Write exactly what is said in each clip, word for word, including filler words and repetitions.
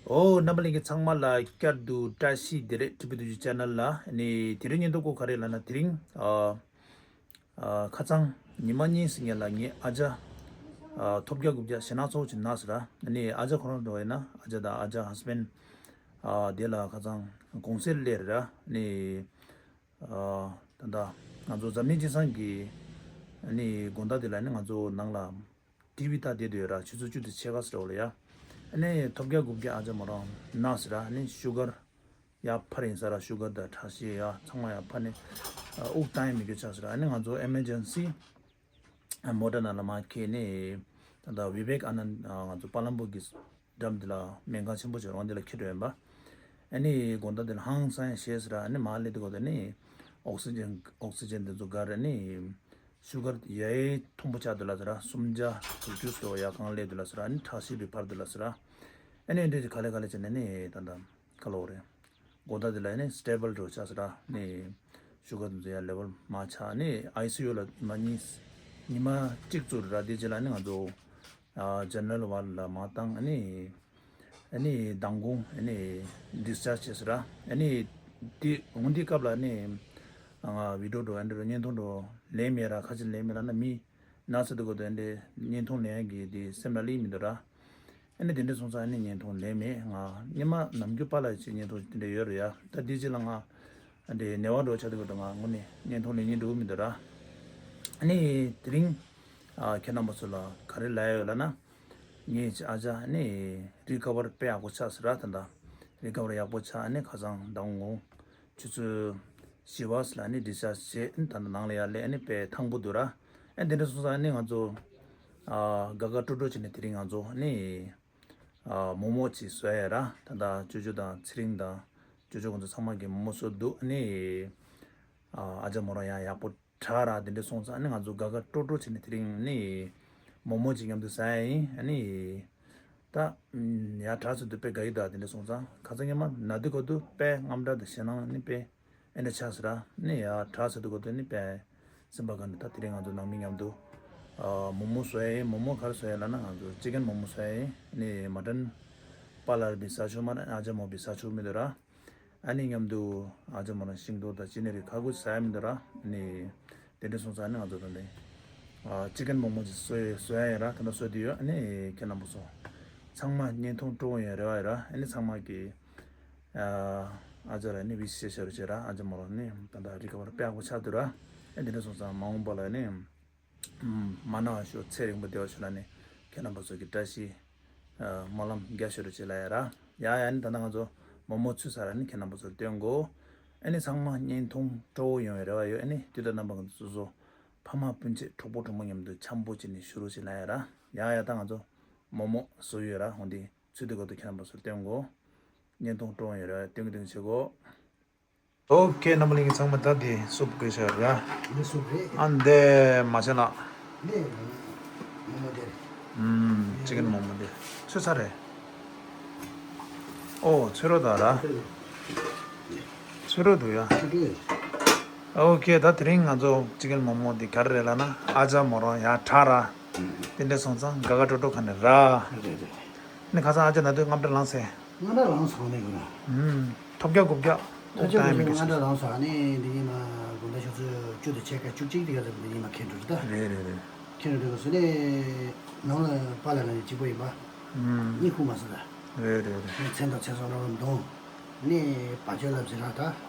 ཨོ། རྣམ་པ་ལྷན་རྒྱས་ཚང་མ་ལ་བསྐྱར་དུ་བཀྲ་ཤིས་བདེ་ལེགས། ཊི་བི་བདུན་ཅུ་ཅེ་ནལ་ལ། ཨ་ནི་དེ་རིང་བརྙན་ཐུང་སྐོར་ག་རེ་ལབ་ན། དེ་རིང་ཨ་ཨ་ཁ་སང་ཉི་མ་གཉིས་ཟིན་ཡ་ལ་ངའི་ཨ་ཅག་ཨ་ཐོབ་རྒྱག་རྐུབ་རྒྱག་ཞེད་སྣང་ཚ་པོ་ཅིག་ན་ཟེར་ར། ཨ་ནི་ཨ་ཅག་ཁོ་རང་འགྲོ་ཡིན་ན། ཨ་ཅག་དང་ཨ་ཅག་ཧས་བྷེན་ཨ་དེ་ལ་ཁ་སང་གུང་སེང་སླེབས་ར། ཨ་ནི་ཨ་ད་ལྟ་ང་ཚོ་འཛམ་གླིང་སྤྱི་བསང་གི་ཨ་ནི་དགོང་དག་དེ་ལ་ནི་ང་ཚོ་ནང་ལ་ཊི་བི་ལྟ་བསྡད་འདུག་ཡོད་ར། ཆུ་ཚོད་བཅུ་དང་ཕྱེད་ཀ་ཟེར་བ་ལ་ཡ། ཨ་ནི་ཐོབ་རྒྱག་རྐུབ་རྒྱག་ཨ་ཅག་མོ་རང་ན་ཟེར་ར། ཨ་ནི་ཤུ་གར་ཡ་འཕར་ཡིན་ས་ར། ཤུ་གར་དང་ཁྲག་ཤེད་ཡ་ཚང་མ་ཡ་འཕར་ནས་ཨ་དབུགས་བཏང་ཡ་མི་འགྱོ་ཆགས་ཟེར་ར། ཨ་ནི་ང་ཚོ་ཨེ་མར་ཇེན་སི་མོ་ཊ་ནང་ལ་མར་འཁྱེར་ནས། ད་ལྟ་བི་བེག་ཨ་ནན་ང་ཚོ་པ་ལམ་པུར་གྱི་འགྲམ་འདི་ལ་སྨན་ཁང་ཆེན་པོ་ཅིག་རང་འདི་ལ་འཁྱེར་འགྲོ་ཡིན་པ། ཨ་ནི་དགོང་དག་འདི་ལ་ཧང་སང་ཞེས་ཟེར། ཨ་ནི་མར་སླེབས་དུས་སྐབས་དུ་ནི་ཨོག་སི་ཇན་ཨོག་སི་ཇན་འདི་ཚོ་ག་རེ་ནི་ཤུ་གར་ཡ་ཡི་མཐོན་པོ་ཆགས་འདུག་ལ་ཟེར། སུམ་བརྒྱ་དྲུག་ཅུ་སོ་ཡ་གང་སླེབས་འདུག་ལ་ཟེར། ཨ་ནི་ཁྲག་ཤེད་བི་འཕར་འདུག་ལ་ཟེར། ཨ་ནི་འདི་ག་ལེ་ག་ལེ་བྱས་ནས་ནི་ད་ལྟ་ག་ལོ་རེད། དགོང་དག་འདི་ལ་ནི་སི་ཊེ་བལ་འགྲོ་ཆགས་ཟེར། ནི་ཤུ་གར་འདི་ཚོ་ཡ་ལེ་བལ་མར་ཆག་ནི་ཨའི་སི་ཡུ་ལ་ཉི་མ་གཉིས་ཉི་མ་གཅིག་ཙམ་ར། དེ་རྗེས་ལ་ནི་ང་ཚོ་ཨ་ཇེ་ནེ་རལ་ཝར་ཌི་ལ་མར་བཏང་། ཨ་ནི་ཨ་ནི་མདང་དགོང་ཨ་ནི་ཌིས་ཅར་ཇི་བྱས་ཟེར། ཨ་ནི་དེ་འོང་དུས་སྐབས་ལ་ནི་ང་བི་ཌི་ཡོ་འགྲོ། ཨ་འདྲ་བརྙན་ཐུང་འགྲོ་ལེན་མེད་ར། ཁ་ཅིག་ལེན་མེད་ལ་ན་མི་ན་ཚ་འདུག་གོ། དེ་འདྲ་བརྙན་ཐུང་ལེན་ཡ་གི་དེ་སེམས་ལ་སླེབས་མི་འདུག་ར། ཨ་ནི་དེ་འདྲ་སོང་ཙང་ཨ་ནི་བརྙན་ཐུང་ལེན་མེད། ང་སྔོན་མ་ནམ་རྒྱུན་པཱ་ལགས་ཀྱི་བརྙན་ཐུང་དེ་འདྲ་ཡོད་རེད་ཡ། ད་དེ་རྗེས་ལ་ང་ཨ་འདྲ་ནད་པ་འགྲོ་ཆགས་འདུག་གོ། ད་ང་དངོས་གནས་བརྙན་ཐུང་ལེན་སྙིང་འདོད་མི་འདུག་ར། ཨ་ནི་དེ་རིང་ཨ་ཁྱེད་རྣམ་པ་ཚོ་ལ་ག་རེ་ལབ་ཡ་ཡོད་ལབ་ན། ངའི་ཨ་ཅག་ཨ་ནི་རི་ཁ་བར་དཔེ་ཡག་པོ་ཆགས་ཟེར་ར། ད་ལྟ་རི་ཁ་བར་ཡག་པོ་ཆགས། ཨ་ནི་ཁ་སང་མདང་དགོང་ཆུ་ཚོད་བཞི་པ་ཙམ་ལ་ནི་ཌིས་ཅར་ཇི་བྱས། ད་ལྟ་ནང་ལ་ཡར་སླེབས། ཨ་ནི་དཔེ་ཐང་པོ་འདུག་ར། ཨ་དེ་འདྲ་སོང་ཙང་ཨ་ནི་ང་ཚོ་ཨ་དགའ་དགའ་སྤྲོ་སྤྲོ་བྱས་ནས་དེ་རིང་ང་ཚོ་ཨ་ནི་ཨ་མོག་མོག་ཅིག་བཟོ་ཡ་ར། ད་ལྟ་ཅོ་ཅོ་དང་ཚེ་རིང་དང་ཅོ་ཅོ་ཁོང་ཚོ་ཚང་མ་གིས་མོག་མོག་བཟོ་འདུག། ཨ་ནི་ཨ་ཨ་ཅག་མོ་རང་ཡང་ཡག་པོ་དྲག་ར། དེ་འདྲ་སོང་ཙང་ཨ་ནི་ང་ཚོ་དགའ་དགའ་སྤྲོ་སྤྲོ་བྱས་ནས་དེ་རིང་ནི་མོག་མོག་ཅིག་མཉམ་དུ་ཟ་ཡ་ཡིན། ཨ་ནི་ད་ཡར་དྲག་ཚོད་དུ་དཔེ་དགའ་ཡི་ད། དེ་འདྲ་སོང་ཙང་ཁ་སང་སྔོན་མ་ན་དུས་སྐབས་དུ་དཔེ་དངངས་སྐྲག་དང་ཞེད་སྣང་ནི་དཔེ་ཨེ་འདྲ་ཆགས་ཟེར་ར། ནི་ཡར་དྲག་ཚོད་དུ་སྐབས་དུ་ནི་དཔེ་སེམས་པ་དགའ་འདུག། ད་དེ་རིང་ང་ཚོ་ནང་མི་མཉམ་དུ་ཨ་མོག་མོག་བཟོ་ཡ་ཡིན། མོག་མོག་ག་རེ་བཟོ་ཡ་ལབ་ན་ང་ཚོ་ཅི་ཀན་མོག་མོག་བཟོ་ཡ་ཡིན། ནི་མ་ཊན་པཱ་ལགས་པའི་ཟ་ཆོག་མ་རེད། ཨ་ཅག་མོག་པའི་ཟ་ཆོག་མི་འདུག་ར། ཨ་ནི་མཉམ་དུ་ཨ་ཅག་མོ་རང་ཤིང་ཏོག་དང་ཅི་ནི་རིགས་ཁ་ཁུ་ཟ་ཡ་མི་འདུག་ར། ཨ་ནི་དེ་འདྲ་སོང་ཙང་ཨ་ནི་ང་ཚོ་ད་ནི་ཨ་ཅི་ཀན་མོག་མོག་ཅིག་བཟོ་ཡ་བཟོ་ཡ་ཡིན་ར། ད་ལྟ་བཟོ་བསྡད་ཡོད། ཨ་ནི་ཁྱེད་རྣམ་པ་ཚོ་ཚང་མ་བརྙན་ཐུང་སྤྲོ་བོ་ཡོང་རེ་བ་ཡོད་ར། ཨ་ནི་ཚང་མ་གིས་ཨ་ཨ་ཅག་ལ་ནི་ཝི་ཤི་བྱེད་ཤ་རུ་བྱེད་ར། ཨ་ཅག་མོ་རང་ནི་ད་ལྟ་རི་ཁ་བར་དཔེ་ཡག་པོ་ཆགས་འདུག་ར། ཨ་དེ་འདྲ་སོང་ཙང་མ་འོངས་པ་ལ་ནི་མ་ན་བ་ཤོག། ཚེ་རིང་པོ་བདེ་བ་ཤོག་ལ་ནི་ཁྱེད་རྣམ་པ་ཚོ་གི་བཀྲ་ཤིས་ཨ་སྨོན་ལམ་རྒྱ་ཤོག་རུ་བྱེད་ལ་ཡ་ར། ཡ་ཡ་ནི་ད་ལྟ་ང་ཚོ་མོག་མོག་ཚུད་ཚར་ར། ནི་ཁྱེད་རྣམ་པ་ཚོར་སྟོན་གོ། ཨ་ནི་ཚང་མ་བརྙན་ཐུང་སྤྲོ་བོ་ཡོང་བའི་རེ་བ་ཡོད། ཨ་ནི་དུས་དང་རྣམ་པ་ང་ཚོ་སོ་སོ་ཕ་མ་སྤུན་མཆེད་གྲོགས་པོ་གྲོགས་མོ་མཉམ་དུ་འཆམ་པོ་བྱས་ནས་བཞུགས་རོགས་བྱེད་ལ་ཡ་ར། ཡ་ཡ་ད་ང་ཚོ་མོག་མོག་བཟོ་ཡོད་ར། འོ་འདི་ཚུད་དུས་སྐབས་དུ་ཁྱེད་རྣམ་པ་ཚོར་སྟོན་གོ། བརྙན་ཐུང་སྤྲོ་བོ་ཡོང་བའི་རེ་བ་ཡོད། སྟོན་གི་སྟོན་གི་བྱེད་གོ། ཨོ་ཁེ། རྣམ་པ་ལྷན་རྒྱས་ཚང་མ་ད་འདི་སུབ་དགོས་ཤག་ར། འདི་སུབ་རེད། ཨ་འདི་མ་བྱས་ན། འདི་མོག་མོག་དེ་རེད། ཨུམ། ཅི་ཀན་མོག་མོག་དེ་ཚུད་ཚར་རེད། ཨོ་ཚུད་རོགས་ད་ར། ཚུད་རོགས་འདུག་ཡ། ཚུད་རོགས། ཨོ་ཁེ། ད་དེ་རིང་ང་ཚོ་ཅི་ཀན་མོག་མོག་དེ་ག་རེ་རེད་ལབ་ན། ཨ་ཅག་མོ་རང་ཡར་དྲག་ར། དེ་འདྲ་སོང་ཙང་དགའ་དགའ་སྤྲོ་སྤྲོ་ག་ནས་ར། རེད་རེད། ནི་ཁ་སང་ཨ་ཅག་ན་དུས་དངངས་སྐྲག་ལངས་སེ། དངངས་སྐྲག་ལངས་སོང་ནི་གོ་ར། ཨུམ། ཐོབ་རྒྱག་རྐུབ་རྒྱག་ཐོབ་རྒྱག་རྐུབ་རྒྱག་དངངས་སྐྲག་ལངས་སོང་། ཨ་ནི་འདི་ཉི་མ་དགོང་དག་ཆུ་ཚོད་བཅུ་དང་ཕྱེད་ཀ་བཅུ་གཅིག་དེ་ག་ཙམ་འདི་ཉི་མ་ཁེངས་འགྲོ་རེད་ད། རེད་རེད་རེད། ཁེངས་འགྲོ་དུས་སུ་ནི་ནང་ལ་པཱ་ལགས་ལ་ནི་གཅིག་པོ་ཡིན་པ། ཨུམ། གཉིད་ཁུག་མ་སོང་ད། རེད་རེད་རེད། ནི་མཚན་དང་མཚན་བཟང་རང་གདོང་། ནི་བ་ཅོ་ལབ་ཟེར་ར་ད།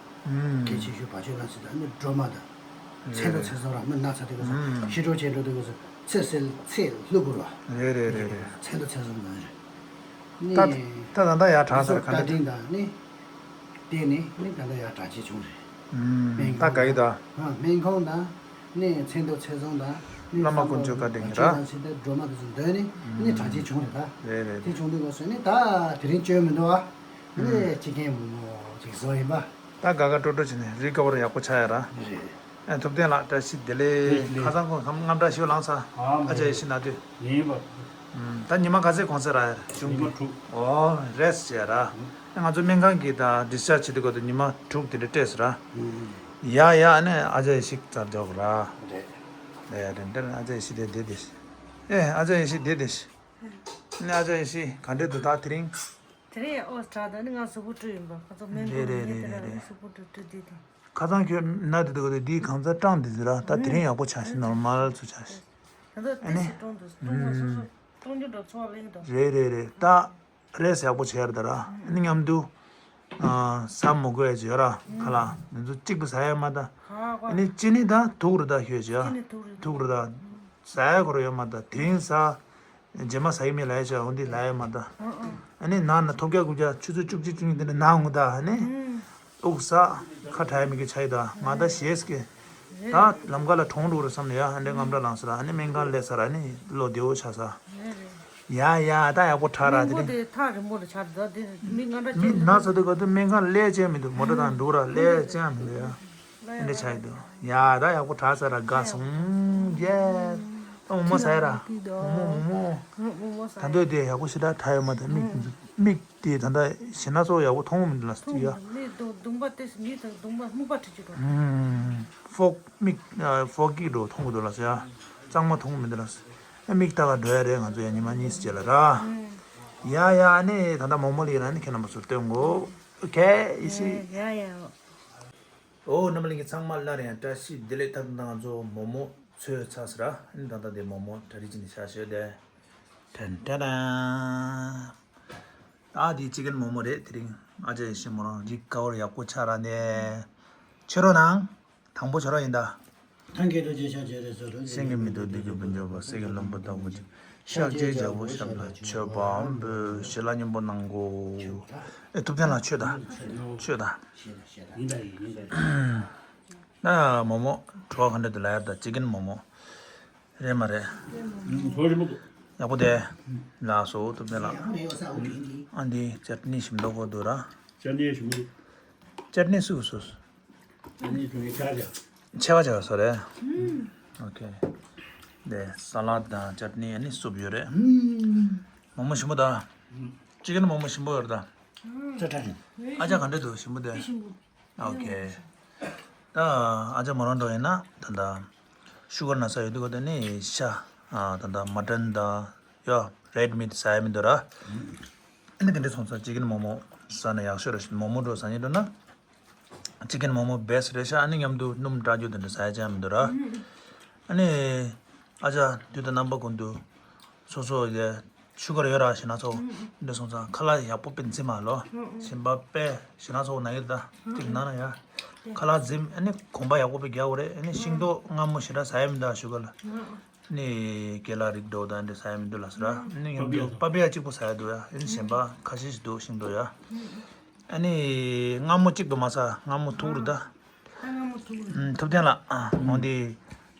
ཨུམ། གལ་ཆེ་ཤོས་བ་ཅོ་ལབ་ཟེར་ད། ནི་སྒྲོལ་མ་ད། མཚན་དང་མཚན་བཟང་རང་མི་ན་ཚ་དེ་ག་ཚོད་ཨུམ། ཤི་འགྲོ་ཆེ་འགྲོ་དེ་ག་ཚོད་ཚེ་སེལ་ཚེ་ལྷུག་པོ་ར། རེད་རེད་རེད་རེད། མཚན་དང་མཚན་བཟང་ད་རེད། ནི་ད་ད་ད་ད་ཡར་དྲག་ས་རེད་ག་བཀའ་འདྲི། དྲིན་དང་ནི། དེ་ནི་ནི་ད་ད་ཡར་དྲག་ཆེ་བྱུང་རེད། ཨུམ། སྨན་ད་ཁང་ག་ཡི་ད། ཨ་སྨན་ཁང་དང་། ནི་མཚན་དང་མཚན་བཟང་དང་། ནི་བླ་མ་དཀོན་མཆོག་བཀའ་དྲིན་ར། བ་ཅོ་ལབ་ཟེར་ད་སྒྲོལ་མ་དེ་ཚོ་འདོན་ནི་ནི་དྲག་ཆེ་བྱུང་རེད་ད། རེད་རེད། དེ་བྱུང་དུས་ག་ཚོད་ནི་ད་དེ་རིང་བཅོས་མི་འདུག་ཨ། ནི་ཅི་ཀན་མོག་མོག་ཅིག་བཟོ་ཡིན་པ། ད་དགའ་དགའ་སྤྲོ་སྤྲོ་བྱས་ནས་རི་ཁ་བར་ཡག་པོ་ཆགས་ཡ་ར། རེད། ཨ་ཐུབ་བསྟན་ལགས་བཀྲ་ཤིས་བདེ་ལེགས། བདེ་ལེགས། ཁ་སང་ཁོང་དངངས་སྐྲག་ཞེ་པོ་ལངས་ཚར། ཨ་མ་ཨ་ཅག་ཡེ་ཤེས་ན་དུས། ཡིན་པ། ཨུམ། ད་ཉི་མ་ག་ཚོད་གོང་ཚད་ར་བྱུང་གི། ཉི་མ་དྲུག། ཨོ་རེད་ཟེར་ར། ཨུམ། ང་ཚོ་སྨན་ཁང་གི་ད་ཌིས་ཅར་ཇི་བྱེད་དུས་སྐབས་དུ་ཉི་མ་དྲུག་དེ་འདྲ་སྤྲད་ཟེར་ར། ཨུམ། ཡ་ཡ་ནི་ཨ་ཅག་ཡེ་ཤེས་རྩར་འཇོག་ར། རེད། ཨེ་རེད་འདྲ། ཨ་ཅག་ཡེ་ཤེས་དེ་དེ་དེ། ཨེ་ཨ་ཅག་ཡེ་ཤེས་དེ་དེ། ནི་ཨ་ཅག་ཡེ་ཤེས་ག་འདྲ་འདུག་ད་དེ་རིང་། དེ་རིང་ཨོ་དྲག་དང་ནི་ང་གཟུགས་པོ་བཀྲུས་ཡིན་པ། ཁ་ཚོ་སྨན་རེད་ཁང་རེད་ནས་རེད་དེ་རེད་ར་རེད། གཟུགས་པོ་བཀྲུས་བཀྲུས་དེ་དེ། ཁ་སང་ཁྱོད་ན་དེ་དུ་ག་དེ་དེའི་གང་ཚ་སྐྲངས་དེ་ཟེར་ར། ད་དེ་རིང་ཡག་པོ་ཆགས་ཤིག་ནོར་མལ་ཚུ་ཆགས་ཤིག་ད་ལྟ་ཨ་ནི་ཏེ་སི་སྐྲངས་འདུག་སྐྲངས་མ་སོ་སོ་སྐྲངས་རྒྱུ་འདྲ་ཚོར་བ་ལེན་གི་འདུག་རེད་རེད་རེད། ད་རེས་ཡག་པོ་བྱས་ར་ད་ར། ཨ་ནི་མཉམ་དུ་ཨ་ཟ་མི་དགོས་ཡ་བྱས་ར། ཁ་ལག་འདི་ཚོ་གཅིག་པུ་ཟ་ཡ་མ་ད། ཧ་ཧ། ཨ་ནི་ཅི་ནི་ད་དུག་ར་ད་ཤོད་བྱས་ཨ། ཅི་ནི་དུག་རེད། དུག་ར་ད། ཟ་ཡ་ཁོ་ར་ཡོད་མ་ད། དེ་རིང་ཟ། རྗེས་མ་ཟ་གི་མེད་ལབ་ཡ་བྱས་འོ་འདི་ལབ་ཡ་མ་ད། ཨ་ནི་ན་ན་ཐོབ་རྒྱག་དགུ་རྒྱག་ཆུ་ཚོད་བཅུ་གཅིག་བཅུ་གཉིས་དེ་འདྲ་ན་འོང་ད། ཨ་ནི་དབུགས་ཟ། ཁ་གྲག་མི་གི་ཆ་ཡི་ད་ང་ད་ཞེས་ཀི། ད་ལམ་ཁ་ལ་གྲོངས་འགྲོ་རེད་བསམ་ནས་ཡ། ཨ་འདྲས་རྔམ་སྐྲག་ལངས་ས་ར། ཨ་ནི་སྨན་ཁང་སླེབས་ས་ར། ཨ་ནི་བློ་བདེ་བོ་ཆགས་ས། ཡ་ཡ་ད་ཡག་པོ་ཁྲག་ར་དེ་རིང་། དེ་ཐག་རིང་པོ་ལ་ཆགས་འདུག་དེ་མི་ང་འདྲ་མི་ཅན་ན་ཚ་དུས་ག་དུས་སྨན་ཁང་སླེབས་ཅན་མི་འདུག་མོ་ཊ་དང་འགྲོ་ར་སླེབས་ཅན་མི་འདུག་ཡ། ཨ་འདྲས་ཆགས་ཡི་འདུག་ཡ་ད་ཡག་པོ་ཁྲག་ས་ར་དགའ་སོང་། ཡེ། ད་མོག་མོག་ཟ་ཡ་ར། མོག་མོག་མོག་མོག་ད་འདོད་དེ་ཡག་པོ་ཞེ་དྲག་ཁྲག་ཡོད་མ་ད། མིག་མིག་དེ་ད་ལྟ་ཞེ་ན་ཚོ་ཡག་པོ་མཐོང་མི་འདུག་ལ་ཡ། མིག་དུང་དུང་པ་དེ་མིག་དང་དུང་པ་སྨུག་པ་ཁྲིད་ཀྱི་འགྲོ། ཧྥོག་མིག་ཧྥོག་གི་འགྲོ་མཐོང་གི་འདུག་ལ་ཡ། གཙང་མ་མཐོང་གི་མི་འདུག་ལ། ཨ་མིག་ལྟ་ག་འགྲོ་ཡ་རེད་ང་ཚོ་ཡ། ཉི་མ་གཉིས་སུ་བྱས་ལ་ར། ཡ་ཡ་ཨ་ནི་ད་ལྟ་མོག་མོག་ལི་ར་ནི་ཁྱེད་རྣམ་པ་ཚོར་སྟོན་གོ། ཨོ་ཁེ་ཡི་སི། ཡ་ཡ། ཨོ་རྣམ་པ་ལྷན་རྒྱས་ཚང་མ་སླར་ཡང་བཀྲ་ཤིས་བདེ་ལེགས། ད་ལྟ་ང་ཚོ་མོག་མོག་འཚོལ་ཚར་ཟེར་ར། ཨ་ནི་ད་ལྟ་དེ་མོག་མོག་གྲ་སྒྲིག་བྱས་ནས་བཞག་ཤོད་དེ། ཏན་ཏན་ཏན། ཨ་དེ་ཅི་ཀན་མོག་མོག་རེད། དེ་རིང་ཨ་ཅག་ཡེ་ཤེས་མོ་རང་རི་ཀ་བར་ཡག་པོ་ཆགས་ར་ནས། ཁྱེར་རོགས་གནང་། དང་པོ་ཁྱེར་རོགས་ཡིན་ད། ཐང་གི་རྡོ་རྗེ་ཤ་བཅད་རེ་སོ་རུ། སེང་གེ་མི་ཐུབ་བདུད་ཀྱི་དཔུང་འཇོམས་པ། གསེར་གྱི་ལྷུན་པོ་ལྟ་བུ་ཅན། ཤཱཀྱའི་རྒྱལ་པོ་ཞབས་ལ་མཆོད་པ་འབུལ། ཞལ་ལག་སྙིང་པོ་གནང་གོ། ཨེ་ཐུབ་བསྟན་ལགས་མཆོད་ད། མཆོད་ད། ན་མོག་མོག་བྲོ་བ་ག་འདྲ་འདུག་ལབ་ཡ་ད། ཅི་ཀན་མོག་མོག་རེད་མ་རེད། ཡག་པོ་དེ། ལགས་སོ་ཐུབ་བསྟན་ལགས། ཨ་འདི་ཅཊ་ནི་ཞིམ་མདོག་གོ་འདུག་ར། ཅཊ་ནི་ཞིམ་པོ་འདུག་ཅཊ་ནི་སུ་སུ། ཨ་ནི་དེ་ནས་ཆ་ཆ། ཆེ་བ་ཆེ་བ་སོ་རེད། ཨོ་ཁེ། དེ་ས་ལད་དང་ཅཊ་ནི་ཨ་ནི་སུབ་ཡོད་རེད། མོག་མོག་ཞིམ་པོ་དང་། ཅི་ཀན་མོག་མོག་ཞིམ་པོ་ཡོད་རེད་ད། ཨ་ཅག་ག་འདྲ་འདུག་ཞིམ་པོ་དེ། ཨོ་ཁེ། ད་ཨ་ཅག་མོ་རང་འགྲོ་ཡིན་ན་ད་ད། ཤུ་གར་ན་ཚ་ཡོད་དུས་ག་དེ་ནི་ཤ། ད་ད་མ་ཊན་དང་ཡ་རེད་མིཊ་ཟ་ཡ་མི་འདུག་ར། ཨ་ནི་དེ་འདྲ་སོང་ཙང་ཅི་ཀན་མོག་མོག་ཟ་ན་ཡག་ཤོས་རེད། མོག་མོག་འགྲོ་ཟ་ཉེ་འགྲོ་ན། ཅི་ཀན་མོག་མོག་བེ་སི་ཊི་རེད་ཤག་ཨ་ནི་མཉམ་དུ་སྣུམ་དྲག་རྒྱུ་དེ་འདྲ་ཟ་ཡ་ཅང་མི་འདུག་ར། ཨ་ནི་ཨ་ཅག་དུས་དང་རྣམ་པ་ཀུན་ཏུ་སོ་སོ་ཡ་ཤུ་གར་ཡོད་ར་ཞེ་ན་ཚ་འདྲ་སོང་ཙང་ཁ་ལག་ཡག་པོ་དཔེ་འཛིན་མ་ལོ། ཞིམ་པ་དཔེ་ཞེ་ན་ཚ་ན་ཡོད་ད་ཏིག་ན་ན་ཡ། ཁ་ལག་འཛིན་ཨ་ནི་གོམ་པ་ཡག་པོ་དཔེ་རྒྱག་དགོས་རེད། ཨ་ནི་ཤིང་ཏོག་མངར་མོ་ཞེ་དྲག་ཟ་ཡ་མི་འདུག་ཤུ་གར་ལ། ནི་ཀེ་ལ་རིགས་འགྲོ་དང་འདྲ་ཟ་ཡ་མི་འདུག་ལ་ཟེར་ར། ནི་མཉམ་དུ་པ་པི་ཡ་གཅིག་པོ་ཟ་ཡ་འདུག་ཡ། ཨ་ནི་གཞན་པ་ཁ་ཤས་ཤིག་འདུག་ཤིང་ཏོག་ཡ། ཨ་ནི་མངར་མོ་གཅིག་ཏུ་མ་ཟ། མངར་མོ་ཐུག་རུ་ད། ཨ་མངར་མོ་ཐུག་རུ། ཐུབ་བསྟན་ལགས་ཨ་འོ་འདི་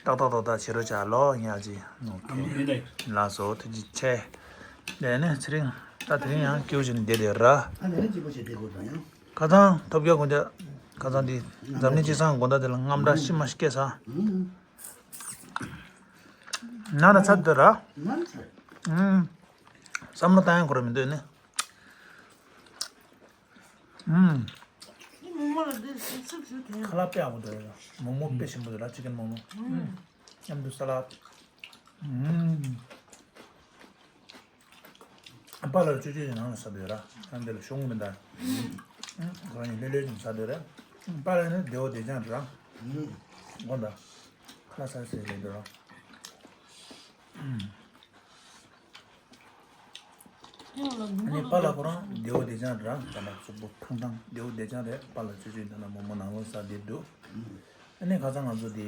ཏག་ཏག་ཏག་ཏག་བྱེད་རོགས་བྱ་ལོ་ཡ་ཅི། ཨོ་ཁེ། ལགས་སོ་ཐུགས་རྗེ་ཆེ། དེ་ནས་ཚེ་རིང་ད་དེ་རིང་ཡང་སྐྱིད་པོ་བྱས་ནས་བསྡད་བསྡད་ར། ཁ་སང་ཐོབ་རྒྱག་དགོས་འདི། ཁ་སང་འདི་འཛམ་གླིང་སྤྱི་བསང་དགོང་དག་དེ་ལ་རྔམ་སྐྲག་ཤི་མ་ཤི་སྐྱེས་ས། ན་ན་ཚ་འདི་ར། ཨུམ། བསམ་བློ་བཏང་ཡང་འཁོར་མི་འདུག་ནི། ཨུམ། ཁ་ལག་དཔེ་ཡག་པོ་འདུག་མོག་མོག་དཔེ་ཞིམ་པོ་འདུག་ར། ཅི་ཀན་མོག་མོག་ཨུམ། མཉམ་དུ་ས་ལད། ཨུམ། པཱ་ལགས་ཅོ་ཅོ་ཡི་ནང་ལ་ཟ་འདོད་ར། ཨ་འདི་ལ་ཤོང་མི་འདའ། ཁོ་རང་ཡིན་ལྷོད་ལྷོད་ཅིག་ཟ་འདོད་ར། པཱ་ལགས་ནི་བདེ་བོ་བདེ་རྐྱང་ར། དགོངས་དག་ཁ་ལག་ཟ་ཟེར་ལས་འདོད་ར། ཨ་ནི་པཱ་ལགས་ཁོ་རང་བདེ་བོ་བདེ་རྐྱང་ར། ད་ལྟ་གཟུགས་པོ་ཐང་ཐང་བདེ་བོ་བདེ་རྐྱང་རེད། པཱ་ལགས་ཅོ་ཅོ་ཡི་ད་ལྟ་མོག་མོག་ནང་ལོགས་ཟ་བསྡད་འདུག་ཨ་ནི་ཁ་སང་ང་ཚོ་དེ་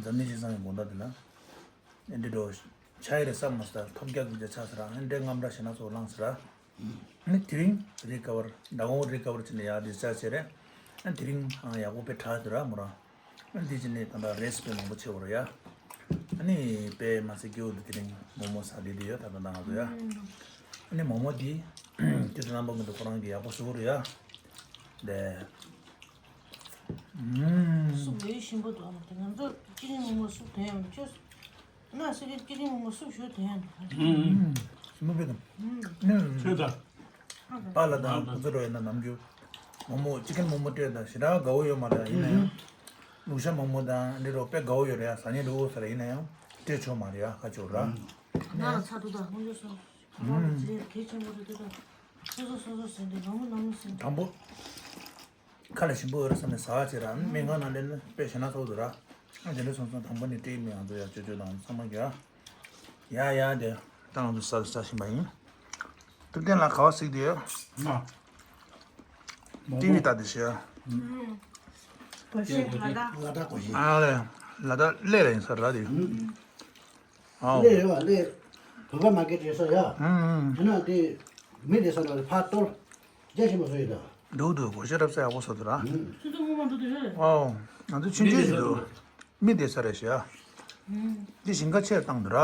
འཛམ་གླིང་སྤྱི་བསང་གི་དགོང་དག་དེ་ལ། འདི་འགྲོ། ཆ་ཡི་རེད་བསམ་མ་སོང་། ཐོབ་རྒྱག་དགུ་རྒྱག་ཆགས་ཟེར་ར། ཨ་འདྲའི་རྔམ་སྐྲག་ཞེ་ན་ཚ་ལངས་ཟེར་ར། ཨ་ནི་དེ་རིང་རི་ཀ་བར་མདང་དགོང་རི་ཀ་བར་བྱས་ནས་ཡར་ཌིས་ཅཱར་ཇི་བྱས་རེད། ཨ་དེ་རིང་ཨ་ཡག་པོ་དཔེ་དྲག་ཟེར་ར་མོ་རང་། ཨ་འདི་བྱས་ནས་ད་ལྟ་རེས་དཔེ་མང་པོ་བྱེད་དགོས་རེད་ཡ། ཨ་ནི་དཔེ་མ་ཚད་སྐྱིད་པོ་འདུག་དེ་རིང་མོག་མོག་ཟ་བསྡད་དེ་ཡོད་ད་ད་ད་ང་ཚོ་ཡ། ཨ་ནི་མོག་མོག་འདི་དུས་དང་རྣམ་པ་ཀུན་ཏུ་ཁོ་རང་གི་ཡག་པོ་བཟོ་གི་རེད་ཡ། དེ། ཨུམ། སུབ་ཡོད་ཞིམ་པོ་འདུག་ཨ་མ་དེ་ང་ཚོ་ཅི་རིང་མོག་མོག་སུབ་དོན་ཡང་མི་ཆོད། ང་སུ་གི་ཅི་རིང་མོག་མོག་སུབ་ཞོད་དོན་ཡང་མི་ཆོད། ཨུམ། ཞིམ་པོ་དཔེ་དང་། ཨུམ། ཆོད་ད། པཱ་ལགས་དང་ཁོ་ཚོ་འགྲོ་ཡོད་ན་ནམ་རྒྱུན་མོག་མོག་ཅི་ཀན་མོག་མོག་སྤྲད་ད་ཞེ་དྲག་དགའ་བོ་ཡོད་མ་རེད། ཡིན་ན་ཡང་ལུག་ཤ་མོག་མོག་དང་འདི་རོ་དཔེ་དགའ་བོ་ཡོད་རེད་ཡ། ཟ་ཉེ་འགྲོ་ས་རེད། ཡིན་ན་ཡང་སྤྲད་ཆོག་མ་རེད་ཡ། ཁ་ཆོག་ར། ང་ལ་ཚ་འདུག་ད་ཁོང་ཚོ་སོང་། ང་ལ་ཚེ་གལ་ཆེན་པོ་རེད་འདུག་ད། སོ་སོ་སོ་སོ་ཟིན་དུས་ནོར་མོ་ནོར་མོ་ཟིན། དང་པོ། ཁ་ལ་ཞིམ་པོ་ཡོད་རེད་བསམ་ནས་ཟ་བ་བྱེད་ར། སྨན་ཁང་ནང་སླེབས་ན་དཔེ་ཞེ་ན་ཚོགས་འདུག་ར། ཨ་དེ་འདྲ་སོང་ཙང་དང་པོ་ནས་སྤྲད་མི་ང་ཚོ་ཡ་ཅོ་ཅོ་དང་ཚང་མ་གི་ཡ། ཡ་ཡ་དེ་ད་ང་ཚོ་ཟ་ཟ་བཞིན་པ་ཡིན། ཐུབ་བསྟན་ལགས་ག་བ་གཟིགས་དེ་ཡོད། ང་། ཊི་ཝི་ལྟ་དེ་ཤི་ཡ། གོ་ཤེས་ལ་དྭགས། ལ་དྭགས་གོ་ཤེས། ཨ་ལེ། ལ་དྭགས་གླེ་རེད་ཡིན་ས་ར་དེ། ཨའོ། གླེ་རེད་བ་གླེ། བོད་པ་མར་ཀེཊ་རེད་ས་ཡ། ཨུམ་ཨུམ། དེ་ན་དེ་མི་དེ་ས་ན་ཕར་གཏོར། རྒྱ་ཆེན་པོ་བཟོ་ཡོད་ད། འདུག་འདུག་གོ་ཤེས་རབ་ས་ཡག་པོ་བཟོ་འདུག་ར། ཆུ་ཚོད་སྔོན་མ་འགྲོ་དུས་རེད། ཨའོ། ང་ཚོ་ཆུང་ཆུང་ཞིག་འདུག་མི་དེ་ས་རེད་ཤི་ཡ། དེ་ཞིང་ཁ་ཆེར་བཏང་འདུག་ར།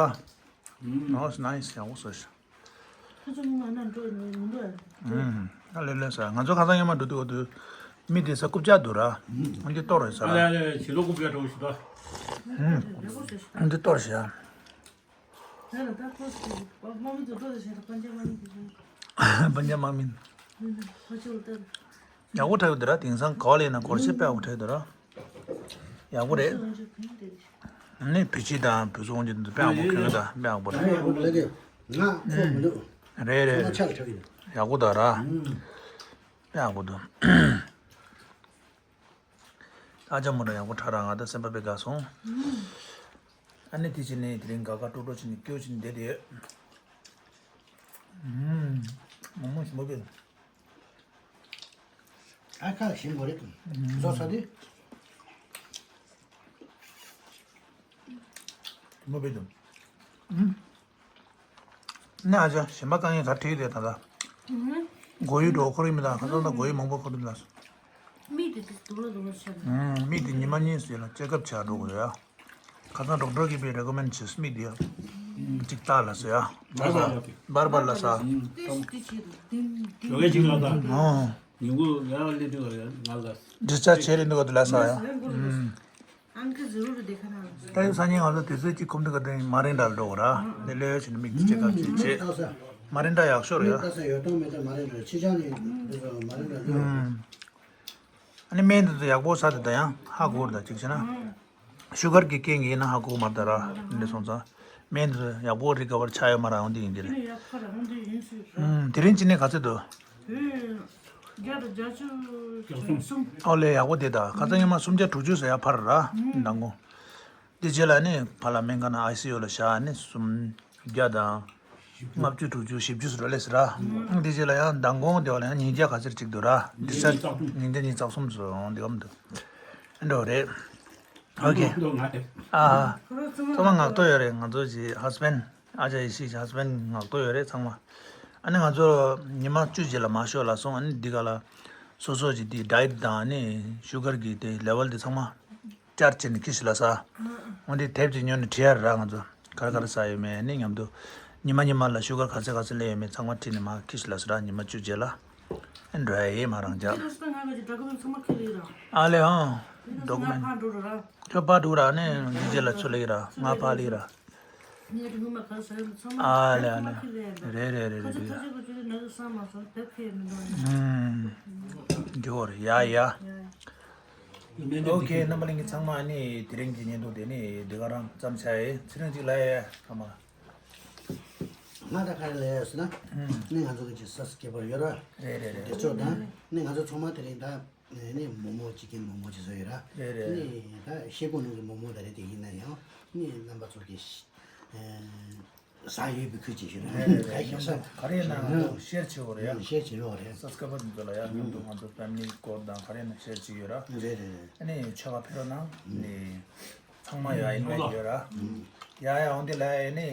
ནོ་སི་ནའི་སི་ཡག་པོ་བཟོ་ཤི། ཁོ་ཚོ་མི་མང་ན་འགྲོ་ནི་མི་འགྲོ་ཨ། ཨུམ། ད་ལེ་ལེ་ས་ང་ཚོ་ཁ་སང་ཉི་མ་འགྲོ་དུས་འོ་དུས་མི་དེ་ས་རྐུབ་ལྕགས་འདུག་ར། ཨུམ། འདི་གཏོར་རེད་ས་ཨ་ར། ལེ་ཨ་ལེ་ཕྱི་ལོགས་རྐུབ་ལྕགས་འགྲོ་ཞུ་ད། ཨུམ། འདི་གཏོར་ཞིག་ཨ། ད་ལ་ད་ཐོ་སི་དམག་མི་ཚོ་འགྲོ་དུས་ཞེ་ད་པན་ཇ་དམག་མི་དེ་ཚོ། པན་ཇ་དམག་མི། ཧ་ཅང་ལྟར། ཡག་པོ་འཁྲབ་ཡོད་འདུག་ར། དེང་སང་ག་བ་ལས་ན་སྐོར་ཞིག་དཔེ་ཡག་པོ་འཁྲབ་ཡོད་འདུག་ར། ཡག་པོ་རེད། ནི་བོད་སྤྱི་དང་བོད་སོང་རྒྱུ་འདུག་དཔེ་ཡག་པོ་ཁྱོད་ད་དཔེ་ཡག་པོ་རེད། ང་ཁོ་མི་འདུག་རེད་རེད། ཡག་པོ་འདུག་ར། དཔེ་ཡག་པོ་འདུག་ཨ་ཅག་མོ་འདྲ་ཡག་པོ་འཁྲབ་ར། ང་ད་སེམས་པ་དཔེ་དགའ་སོང་། ཨ་ནི་དེ་ཕྱིན་ནས་དེ་རིང་དགའ་དགའ་སྤྲོ་སྤྲོ་བྱས་ནས་སྐྱོ་བྱས་ནས་བསྡད་དེ་ཡོད། མོག་མོག་ཞིམ་པོ་དཔེ། ཨ་ཁ་ཞིམ་པོ་རེད། བཟོ་ས་དེ། མོ་བེ་དུ། ཨུམ། ནས་ཨ་ཅག་གཞན་པ་དཀའ་ངལ་ག་བྲིས་དེ་ད་ལྟ། ཨུམ། མགོ་ཡུ་འགྲོ་ཁོར་ཡུག་མི་དང་ཁ་སང་ད་མགོ་ཡུ་མང་པོ་ཁོར་ཡུག་ལ། མིག་དེ་དེ་དུག་ལ་དུག་ལ་ཆགས་ནས། ཨུམ། མིག་དེ་ཉི་མ་གཉིས་ཙམ་ལ་ཅེག་ཨབ་བྱ་འགྲོ་དགོས་ཡ། ཁ་སང་ཌོག་ཊར་གྱིས་པའི་རེ་ཀོ་མེན་ཌི་བྱས་མིག་དེ་ཡ། ཅིག་ལྟ་ལ་ཟེར་ཡ། བར་བར་ལ་ས། ཞོགས་ཀས་ཅིག་ལ་ད། ཨོ། ཉིན་གུང་ཡར་སླེབས་དུས་ང་ལ། ཌིས་ཅཱར་ཇི་བྱས་རེད་འདུག་ག་དེ་ལ་ས་ཡ། ཨང་ཀི་ཟི་རོ་རུ་དེ་ཁ་ན། ད་ཡིན་སང་ཉིན་ང་ཚོ་དུས་ཚོད་གཅིག་ཁོམ་དུས་ག་དེ་མ་རིན་ཌ་ལ་འགྲོ་དགོས་ར། དེ་ལས་ཕྱིན་ནས་མིག་ཅེག་ཨབ་ཅིག་བྱས། མ་རིན་ཌ་ཡག་ཤོས་རེད་ཡ། ཨ་ནི་སྨན་དེ་ཚོ་ཡག་པོ་ཟ་དེ་ད་ཡང་ཧ་གོ་ར། ད་གཅིག་བྱས་ན་ཤུ་གར་གྱི་རྐྱེན་གྱིས་ཡིན་ན་ཧ་གོ་མ་རེད་ད་ར། འདི་སོང་ཙང་སྨན་དེ་ཚོ་ཡག་པོ་རི་ཀ་བར་ཆགས་ཡོད་མ་ར། འོང་དེ་ཡིན་གྱི་རེད། དེ་རིང་ཅི་ནས་ག་ཚོད་འདུག་བརྒྱ་དང་བརྒྱད་ཅུ་གསུམ། ཨོ་ལེ་ཡག་པོ་དེ་ད་ཁ་སང་ཉི་མ་སུམ་བརྒྱ་དྲུག་ཅུ་ཟེར་ཡ་ཕར་ར། མདང་དགོང་། དེ་རྗེས་ལ་ནི་ཕར་ལ་སྨན་ཁང་ནང་ཨའི་སི་ཡུ་ལ་བཞག་ནི་སུམ་བརྒྱ་དང་ལྔ་བཅུ་དྲུག་ཅུ་བཞི་བཅུ་ཟེར་ར་ལས་ཟེར་ར། དེ་རྗེས་ལ་ཡང་མདང་དགོང་དེ་བ་ལ་ཡང་ཉིས་བརྒྱ་ག་ཚོད་ཅིག་འདུག་ར། འདི་ས་ཉིས་བརྒྱ་ཉིས་རྩ་གསུམ་ཟེར་འོང་དེ་གམ་འདུག་འགྲོ་རེད། ཨོ་ཁེ། ཨ། ཚང་མ་ངག་ཐོག་ཡོད་རེད། ང་ཚོ་གི་ཧ་སི་བྷེན་ཨ་ཅག་ཡེ་ཤེས་ཀྱི་ཧ་སི་བྷེན་ངག་ཐོག་ཡོད་རེད་ཚང་མ། ཨ་ནི་ང་ཚོ་ཉི་མ་བཅུ་རྗེས་ལ་མར་ཤོག་ལབ་སོང་། ཨ་ནི་འདི་ག་ལ་སོ་སོ་གི་དེ་ཌའེ་ཊི་དང་ཨ་ནི་ཤུ་གར་གྱི་དེ་ལེ་ཝལ་དེ་ཚང་མ་ཅར་བྱས་ནས་ཁྱི་ཞིག་ལ་ས། འོན་ཏེ་དེབ་ཅིག་ཉོས་ནས་བྲིས་ཡ་ར། ང་ཚོ་ག་རེ་ག་རེ་ཟ་ཡོད་མེད་ནི་མཉམ་དུ་ཉི་མ་ཉི་མ་ལ་ཤུ་གར་ག་ཚད་ག་ཚད་སླེབས་ཡོད་མེད་ཚང་མ་བྲིས་ནས་མར་ཁྱི་ཞིག་ལ་ས་ར། ཉི་མ་བཅུ་རྗེས་ལ། ཨེ་འགྲོ་ཡ་ཡེ་མ་རང་ཅག་ཨ་ལེ་ཨང་། ཌོ་ཀུ་མེན་ཊི། ཁྱོད་ཕར་འགྲོ་ར་ནས་འདི་རྗེས་ལ་ཚུར་སླེབས་ར། ང་ཕར་སླེབས་ར། ཨ་ལེ་ཨ་ལེ། རེད་རེད་རེད་རེད། ཨུམ། འགྲོ་རེད་ཡ་ཡ། ཨོ་ཁེ། རྣམ་པ་ལྷན་རྒྱས་ཚང་མ་ནི་དེ་རིང་གི་བརྙན་ཐུང་དེ་ནི་འདི་ག་རང་མཚམས་བཞག་ཡིན། ཚེ་རིང་གཅིག་ལ་ཡ་ཡ་ཚང་མ། ང་ད་ག་རེ་ལབ་ཡ་ཟེར་ན། ཨུམ། ནི་ང་ཚོ་གི་ཅིག་སབ་སི་ཀེ་རབ་པར་ཡོད་ར། རེད་རེད་རེད། དེ་ཚོ་དང་ནི་ང་ཚོ་ཚང་མ་དེ་རིང་ད་ནི་མོག་མོག་ཅིག་གིན་མོག་མོག་ཅིག་བཟོས་ཡོད་ར། རེད་རེད། ནི་ད་ཤེལ་སྒོ་ནང་གི་མོག་མོག་ད་རེད། དེ་ཡིན་ན་ཡང་ནི་རྣམ་པ་ཚོ་གི་ཟ་ཡོད་པའི་ཁུལ་ཅིག་ཞུ་ར། རེད་རེད་རེད། ག་ཡིན་ན་ག་རེ་ཡིན་ན་ང་ཚོ་ཤེར་བྱེད་དགོས་རེད་ཡ། ཤེར་བྱེད་དགོས་རེད། སབ་སི་ཀེ་རབ་པར་དེ་ཚོ་ལ་ཡ་མཉམ་དུ་ང་ཚོ་ཕེ་མི་ལི་སྐོར་དང་ག་རེ་ཡིན་ན་ཤེར་བྱེད་ཡོད་ར། རེད་རེད་རེད། ཨ་ནི་ཆོལ་ཁ་ཕེབས་རོགས་གནང་། ནི། ཚང་མ་ཡ་ཨིན་ཝའི་ཊི་ཡོད་ར། ཡ་ཡ་འོང་དེ་ལ་ཡ་ནི་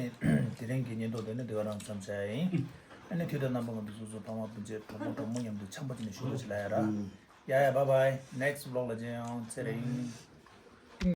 དེ་རིང་གི་བརྙན་ཐུང་དེ་ནི་དེ་ག་རང་མཚམས་བཞག་ཡ་ཡིན། ཨ་ནི་དུས་དང་རྣམ་པ་ང་ཚོ་སོ་སོ་ཕ་མ་སྤུན་མཆེད་གྲོགས་པོ་གྲོགས་མོ་མཉམ་དུ་འཆམ་པོ་བྱས་ནས་བཞུགས་རོགས་བྱེད་ལ་ཡ་ར། ཡ་ཡ་bye bye next vlog ལ་མཇལ་ཡོང་། ཚེ་རིང་།